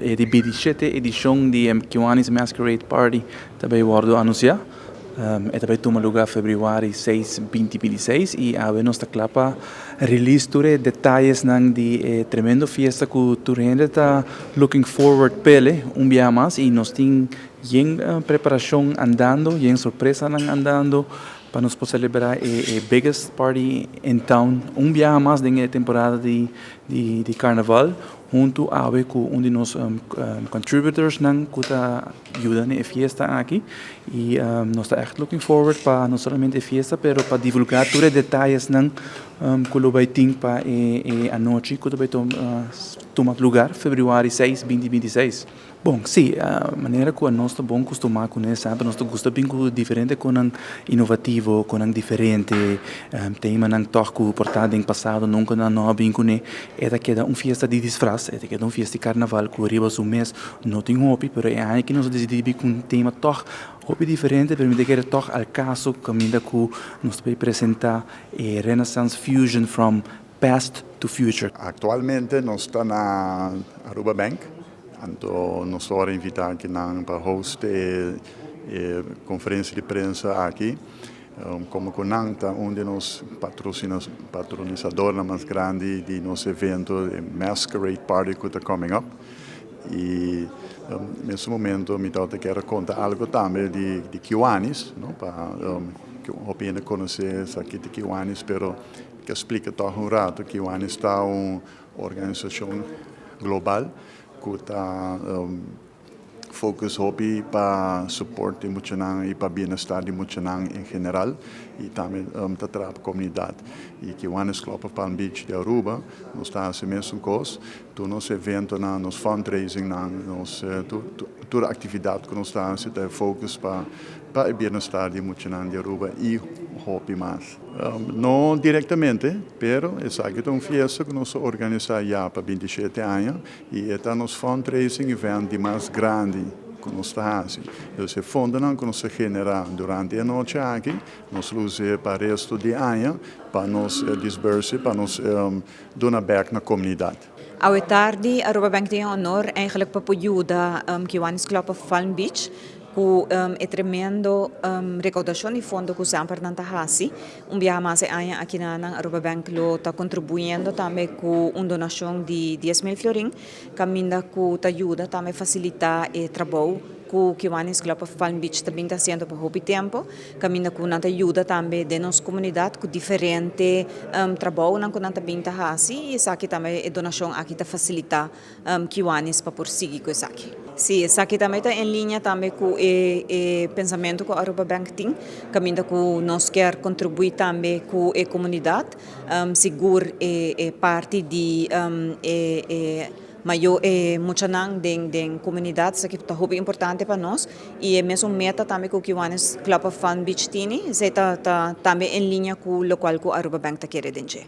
E di 27 edicion di Kiwanis Masquerade Party ta bay wordo anuncia. E ta bay tuma luga februari 6, 2026 y awe nos ta cla pa release tur e detayenan di e tremendo fiesta cu tur hende ta looking forward p'e un biaha mas, y nos tin yen preparacion andando, yen sorpresanan andando pa nos por celebra e biggest party in town un biaha mas den temporada di carnaval, hunto awe cu un di nos contributors nan cu ta yuda na e fiesta aki, y nos ta echt looking forward pa no solamente e fiesta, pero pa divulga tur e detayenan cu lo bay tin pa e anochi cu bay tuma luga februari 6, 2026. Bon, si, e manera cu nos ta bon costuma cu semper nos gusta bin cu diferente, cu inovativo, cu diferente temanan toch cu por ta den pasado nunca nan a bin cu ne. E ta keda un fiesta di disfraz, e ta keda un fiesta di carnaval cu riba su mes no tin hopi, pero e aña aki nos a dicidi cu un tema toch hopi diferente, pero mi ta kere toch al caso, caminda cu nos ta presenta e Renaissance Fusion from Past to Future. Actualmente nos ta na Aruba Bank, anto nos a invita aki pa host e conferencia di prensa aki. Como cu nan ta un di nos patrocinadornan mas grandi di nos evento, e Masquerade Party cu ta coming up. Y na e momento mi kier conta algo tambe di Kiwanis, no? Pa cu hopi hende conoce esaki di Kiwanis, pero kier splica toch un rato. Kiwanis ta un organisacion global cu ta focus hopi pa support di muchanan y pa bienestar di muchanan en general y tambe ta traha comunidad. Y Kiwanis Club of Palm Beach di Aruba, nos ta haciendo mesun cos, tur nos eventonan, nos fundraising, nos tur actividad cu nos ta haciendo ta focus pa e bienestar di muchanan di Aruba y hopi mas. No directamente, pero esaki ta un fiesta cu nos a organisa ya pa 27 aña y ta nos fundraising event di mas grandi cu nos ta haciendo. E fondonan cu nos genera durante e anochi aki, nos ta usa pa resto di aña, pa nos disburse, pa nos duna back na comunidad. Awe tardi, Aruba Bank tin honor eigenlijk pa yuda Kiwanis Club of Palm Beach cu e tremendo recaudacion di fondo cu semper nan ta hasi. Un biaha mas aña aki na Aruba Bank lo ta contribuyendo tambe cu un donacion di 10 mil florin, caminda cu ta yuda tambe facilita e trabou cu Kiwanis Club of Palm Beach tambe ta haciendo pa hopi tempo, caminda cu nan ta yuda tambe den nos comunidad cu diferente trabounan cu nan tambe ta hasi, y esaki tambe e donacion aki ta facilita Kiwanis pa por sigui cu esaki. Si, esaki tambe ta en liña tambe cu e pensamento cu Aruba Bank tin, caminda cu nos kier contribui tambe cu e comunidad, sigur e parti di e mayor e muchanan den comunidad, esaki ta hopi importante pa nos y e mesun meta tambe cu Kiwanis Club of Palm Beach tin, esey ta tambe en liña cu locual cu Aruba Bank ta kere den dje.